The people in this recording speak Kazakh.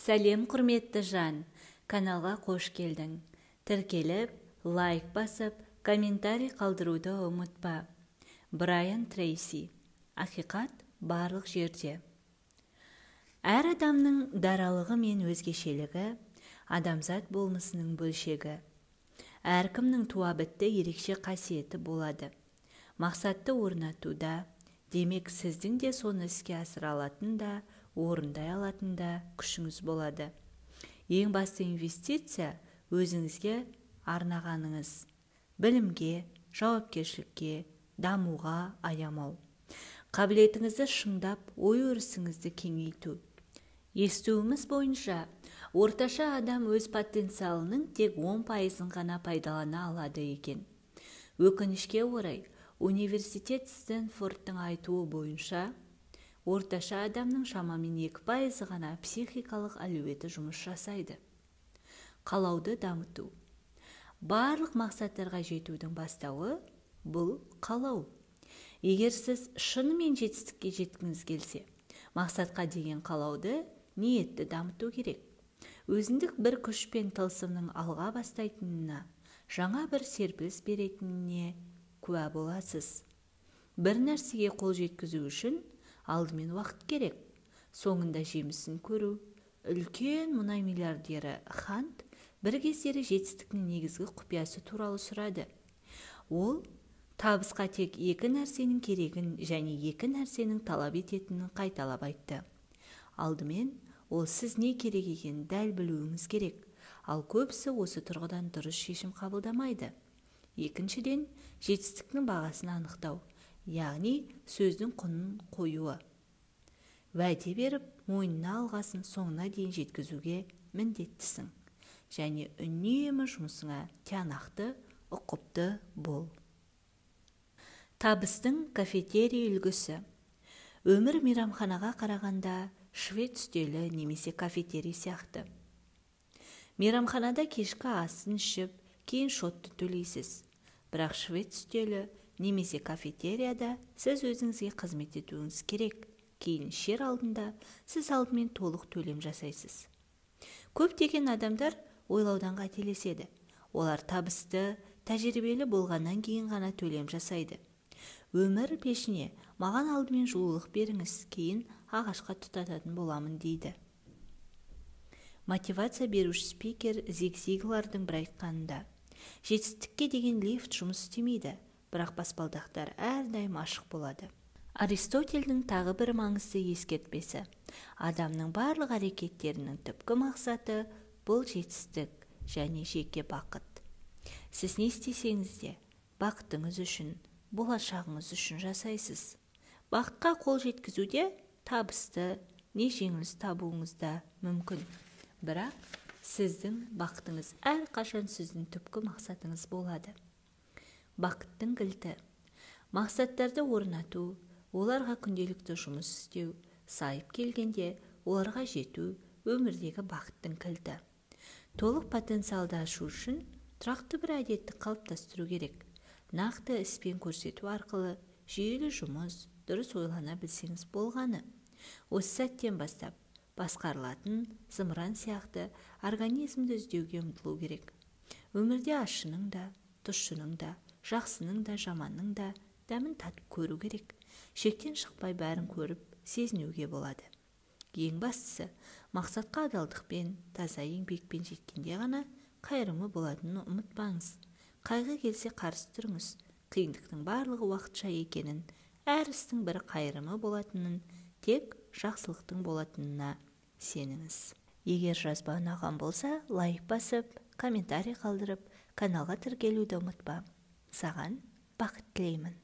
Сәлем, құрметті жан, каналға қош келдің. Тіркеліп, лайк басып, комментарий қалдыруды ұмытпа. Брайан Трейси. Ақиқат барлық жерде. Әр адамның даралығы мен өзгешелігі адамзат болмысының бөлшегі. Әркімнің туа бітті ерекше қасиеті болады. Мақсатты орнатуда, демек сіздің де соны іске асыра алатын да, орындай алатын да күшіңіз болады. Ең басты инвестиция өзіңізге арнағаныңыз. Білімге, жауапкершілікке, дамуға аямау. Қабілетіңізді шыңдап, ой-өрісіңізді кеңейту. Естуіміз бойынша, орташа адам өз потенциалының тек 10%-ын ғана пайдалана алады екен. Өкінішке орай, университет Стэнфордтың айтуы бойынша, орташа адамның шамамен 2% ғана психикалық әлеуеті жұмыс жасайды. Қалауды дамыту. Барлық мақсаттарға жетудің бастауы бұл қалау. Егер сіз шынымен жетістікке жеткіңіз келсе, мақсатқа деген қалауды, ниетті дамыту керек. Өзіндік бір күш пен тылсымның алға бастайтынына, жаңа бір серпіліс беретініне куә боласыз. Бір нәрсеге қол жеткізу үшін алдымен уақыт керек. Соңында жемісін көру. Үлкен мұнай миллиардері Хант бір кездері жетістіктің негізгі құпиясы туралы сұрады. Ол табысқа тек екі нәрсенің керегін және екі нәрсенің талап ететінін қайталап айтты. Алдымен, ол сіз не керек екенін дәл білуіңіз керек, ал көбісі осы тұрғыдан дұрыс шешім қабылдамайды. Екіншіден, жетістіктің бағасын анықтау, яғни сөздің құнын қоюы. Уәде беріп, мойнына алғасын соңына дейін жеткізуге міндеттісің. Және үнемі жұмысыңа тиянақты, ұқыпты бол. Табыстың кафетерий үлгісі. Өмір мейрамханаға қарағанда швед үстелі немесе кафетерий сияқты. Мейрамханада кешкі асын ішіп, кейін шотты төлейсіз. Бірақ швед үстелі немесе кафетерияда сіз өзіңізге қызмет етуіңіз керек. Кейін ішер алдында сіз алдымен толық төлем жасайсыз. Көптеген адамдар ойлаудан қателеседі. Олар табысты, тәжірибелі болғаннан кейін ғана төлем жасайды. Өмір пешіне маған алдымен жылулық беріңіз, кейін ағашқа тұтататын боламын дейді. Мотивация беруші спикер Зиг Зиглардың бір айтқанында, жетістікке деген лифт жұмыс істемейді, бірақ баспалдақтар әрдайым ашық болады. Аристотельдің тағы бір маңызды ескертпесі. Адамның барлық әрекеттерінің түпкі мақсаты бұл жетістік және жеке бақыт. Сіз не істесеңіз де, бақытыңыз үшін, болашағыңыз үшін жасайсыз. Бақытқа қол жеткізуде табысты, не жеңіліс табуыңыз да мүмкін. Бірақ сіздің бақытыңыз әрқашан сіздің түпкі мақсатыңыз болады. Бақыттың кілті. Мақсаттарды орнату, оларға күнделікті жұмыс істеу, сайып келгенде оларға жету өмірдегі бақыттың кілті. Толық потенциалды ашу үшін тұрақты бір әдетті қалыптастыру керек. Нақты іспен көрсету арқылы жүйелі жұмыс, дұрыс ойлана білсеңіз болғаны. Осы сәттен бастап басқарылатын зымыран сияқты организмді іздеуге ұмтылу керек. Өмірде ащының да, тұщының да, жақсының да, жаманның да дәмін татып көру керек. Шектен шықпай бәрін көріп, сезінуге болады. Ең бастысы, мақсатқа адалдықпен, таза еңбекпен жеткенде ғана қайырымы болатынын ұмытпаңыз. Қайғы келсе қарсы тұрыңыз. Қиындықтың барлығы уақытша екенін, әр істің бір қайырымы болатынын, тек жақсылықтың болатынына сеніңіз. Егер жазба ұнаған болса, лайк басып, комментарий қалдырып, каналға тіркелуді ұмытпа. Саған бақыт тілеймін.